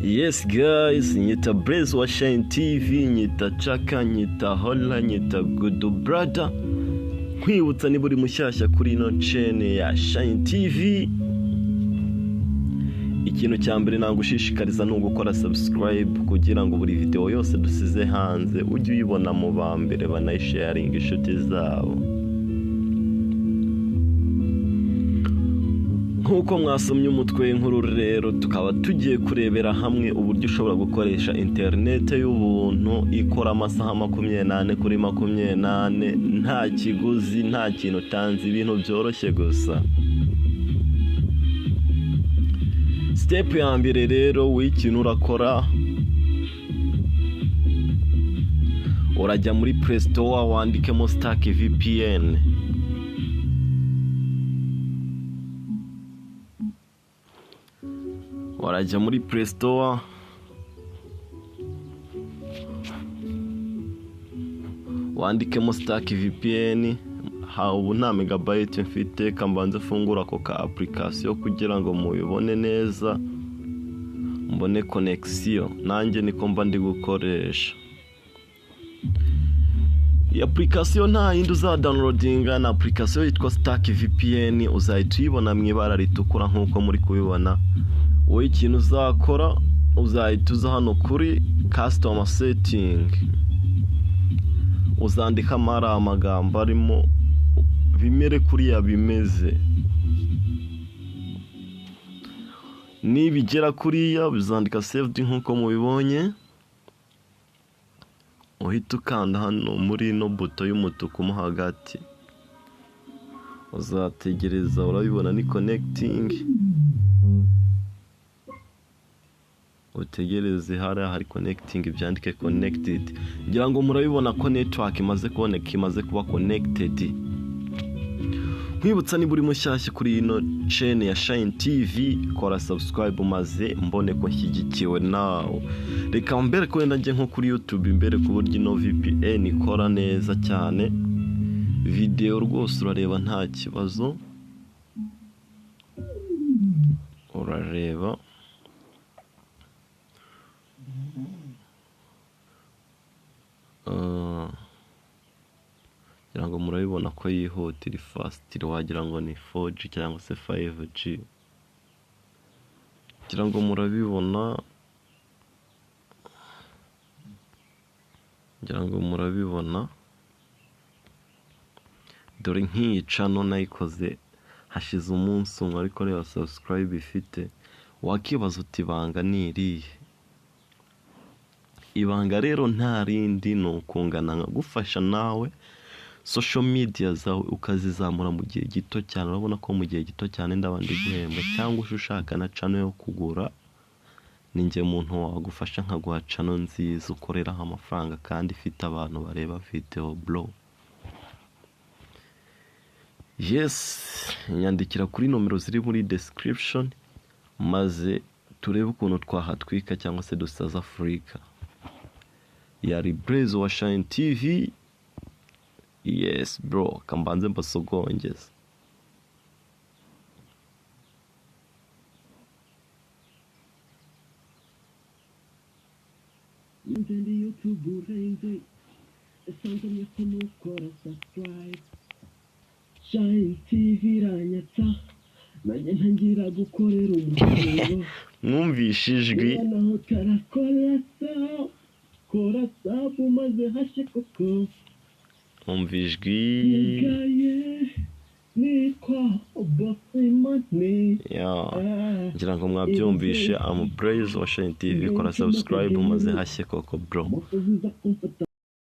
Yes guys, nyita Blaze wa Shine TV, nyita Chaka, nyita Hola, nyita Good Brother. Nkwibutsa niba uri mushyashya kuri ino chaîne ya Shine TV, ikintu cya mbere nagushishikariza ni ugukora subscribe kugira ngo buri video yose dusize hanze ujye uyibona mu ba mbere banayisharinga inshuti zabo. Nk'uko mwasomye umutwe w'inkuru rero, tukaba tugiye kurebera hamwe uburyo ushobora gukoresha interinete y'ubuntu ikora amasaha 24/24 nta kiguzi, nta kintu utanze, ibintu byoroshye gusa. Step ya mbere rero w'ikintu urakora, urajya muri Play Store wandikemo Stark VPN. Warajya muri Play Store wandikemo Stark VPN. Ubu nta megabyte mfite, kambanze fungura ako ka application kugira ngo mubibone neza, mbone connection nanjye niko mba ndi gukoresha. Iyi application nta yindi uzadownloadinga, ni application yitwa Stark VPN, uzahita uyibona mu ibara ritukura nk'uko muri kubibona. Wowe ikintu uzakora, uzahita uza hano kuri custom setting, uzandikamo ari amagambo arimo bimere kuriya bimeze. Nibigera kuriya bizandika saved nk'uko mubibonye, uhita ukanda hano muri ino buto y'umutuku mo hagati, uzategereza, urabibona ni connecting, utegereze hariya hari connecting byandike connected. Ngira ngo murabibona ko network imaze kuboneka, imaze kuba connected. Nkwibutsa niba uri mushyashya kuri ino chaîne ya Shine TV, kora subscribe maze mbone ko nshyigikiwe nawe. Reka mbere ko wenda njye nko kuri YouTube mbere ku buryo ino VPN ikora neza cyane. Video rwose urareba nta kibazo, urareba. Ngira ngo murabibona ko yihuta, iri fast, wagira ngo ni 4G cyangwa se 5G. Ngira ngo murabibona, ngira ngo murabibona. Dore nk'iyi channel nayikoze hashize umunsi umwe, ariko reba subscribe ifite. Wakibaza uti ibanga ni irihe? Ibanga rero nta rindi, ni ukungana nkagufasha nawe social media zawe ukazizamura mu gihe gito cyane. Urabona ko mu gihe gito cyane ndaba ndi guhembwa, cyangwa se ushaka na channel yo kugura, ni njye muntu wagufasha nkaguha channel nziza ukoreraho amafaranga kandi ifite abantu bareba video bro. Yes, nyandikira kuri nomero ziri muri description maze turebe ukuntu twahatwika cyangwa se dusaza Afurika. Yari Blaze wa Shine TV. Yes bro, kambanze mbasogongeze. Ndi YouTube urenze esanzwe ko nukora subscribe. Shine TV iranyatsa, nanjye ntangira gukorera umutungo. Mwumvishe ijwi. Naho tarakora sub, kora sub maze hashye koko. Umva ijwi. Ngira ngo mwabyumvishe. Am Blaze wa Shine TV, kora subscribe maze hashye koko bro.